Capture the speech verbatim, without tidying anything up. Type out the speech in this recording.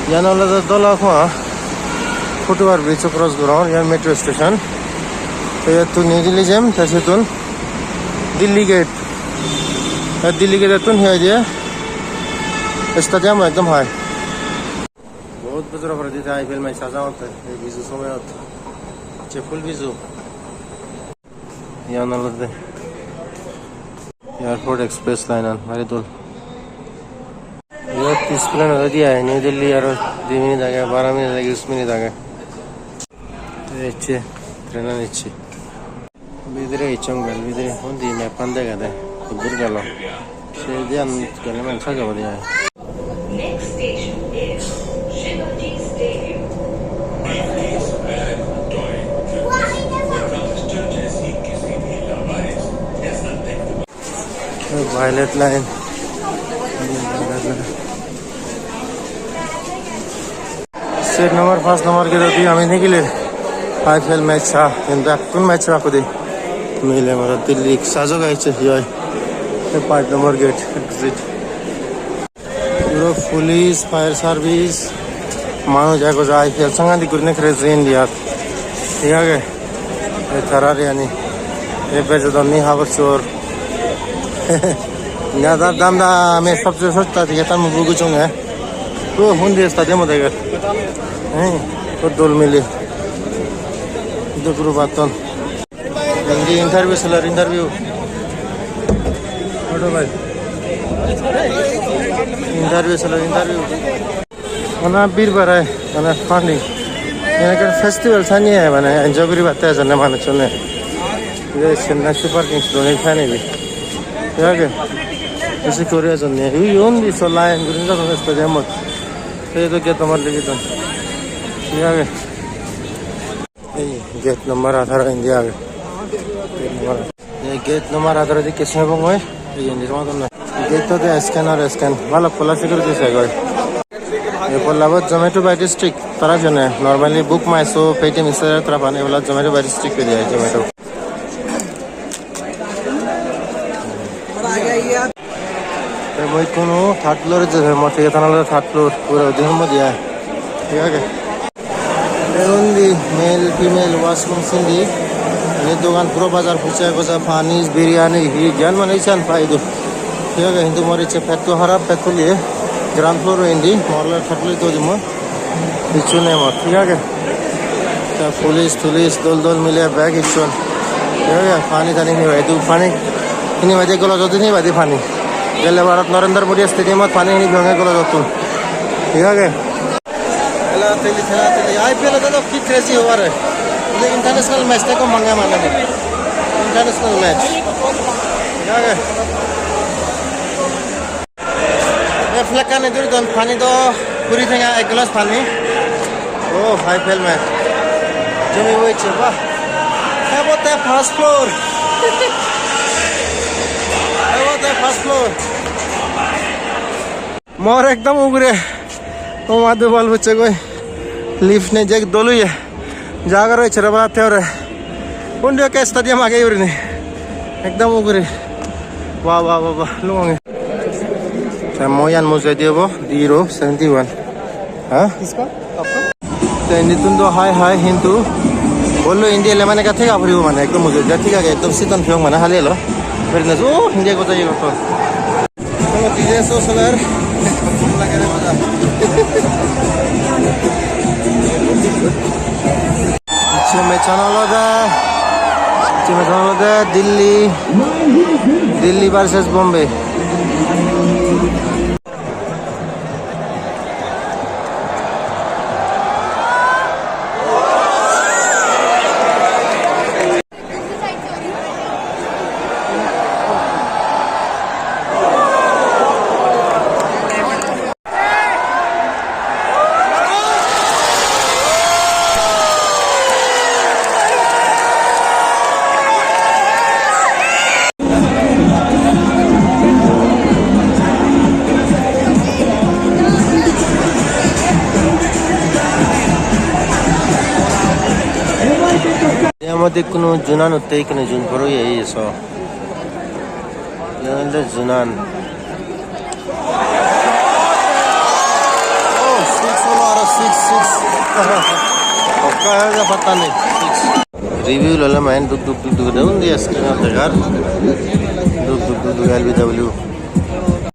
Iyan olode Dholakua football bridge cross ground, iyan metro station. Te iyottun New Delhi jem, te siyottun Delhi gate. Te Delhi gate-ottun hi hoide stadium ekdom hai. Bahut bojor poredi te I P L match saja hotte, ei Bizu somoyot. Ecche full Bizu. Iyan olode Airport Express line an, bari dol. Iyot school an olode ai, New Delhi aro di minute age, baro minute age, us minute age. Ecche, train an ecche. Bidire ecchong bel, bidire undi map an degede, huddur gelo. Se diyan gele mane saj obode ai. Next station is Shivaji Stadium. Violet line. Set number, first number gate odi ami nigilir. I P L match sa, hintu ekkun match sa kudi. Mile mara Delhi sajo gaise hi oi. Ei five number gate exit. Puro police, fire service, manuj ego jai, I P L sangadik gurine craze India-t. Thik age? Ei tarar iyani. Ei bejodonni habor sugor. Gadar dam dam, ei sobse sosta ticket-an mui buk gocchonge. O, undi stadium-ot eger. Ei, to dol mile. Duguru batton. Indi interview seller, interview. Auto bhai. Interview seller, interview. Bana bir barai, bana funny. Iyan ekkan festival sanye, mane enjoy guribatte ejonne manuchchune. Ye Chennai Super Kings done sanye bi. Thik age? Besi guri ejonne. Ui, undi so line guri jadon stadium-ot. Ei do gate number ligi don. Thik age? Ei gate number atharo indi age. Gate number atharo. Ei gate number atharo dikke sengongoi. Ei indi somadonne. Gate to de scan ar scan. Bhalok polla security se goi. Ei pollabot Zomato by District tara jone. Normally Book My Show, Paytm, Instacart tara pan. Ei polla Zomato by District guri ai, Zomato. Te mui ikkunu third floor-ot jei, mor ticket-an olode third floor, uguredi homodi ai. Thik age? Te undi male, female washroom sindi. Indi dogan puro bajar, phucha goja, pani, biryani, hi jiyan mane iyan pai do. Thik age, hintu mor icche petto harap, petto liye ground floor-o indi, mor olode third floor-ot jei mo. Hissu nei mor, thik age? Te police tulis dol dol mile bek hissu. Thik age? Pani tani hini pai, idu pani hini pai de, golojottun hini pai de pani. Gelle barot Narendra Modi Stadium-ot pani hini piyonge golojottun. Thik age? Thela theli, thela theli. I P L-ot do ki crazy hobar. Ye international match theke manga mane. International match. Thik age? Ei flag-ani duri don, pani do kuri tenga ek glass pani. Oh, I P L match. Jomi boiche, bah. Ebo te first floor. Ebo te first floor. Mor ekdom ugure. O ma, dubol boiche goi. Lift nei, je dol oye. Jaga roiche re bala te ore. Undi ekka stadium age urini. Ekdom ugure. Wah, wah, wah, wah. Lungong. Te mui iyan mujungedi obo, zero seventy one. Ha? Isko? Apko? Te indittun do hai hai, hintu bollo indi ele mane ekka thega puribo mane, ekdom mujungedi thik age, ekdom siton piyong mane hali elo. Very nice. Oh, indi ekko jai elo to. Cholo, D J so soler. Icche match-an olode, icche match-an olode Delhi, Delhi versus Bombay. Iyan olode ikkunu junan utte, ikkunu jun puro ye, ye so. Iyan olode junan. Oh, six holo. Okka hoye patta nei. Review lole main duk duk duk duk de undi screen-ot degar. Duk duk duk duk L B W.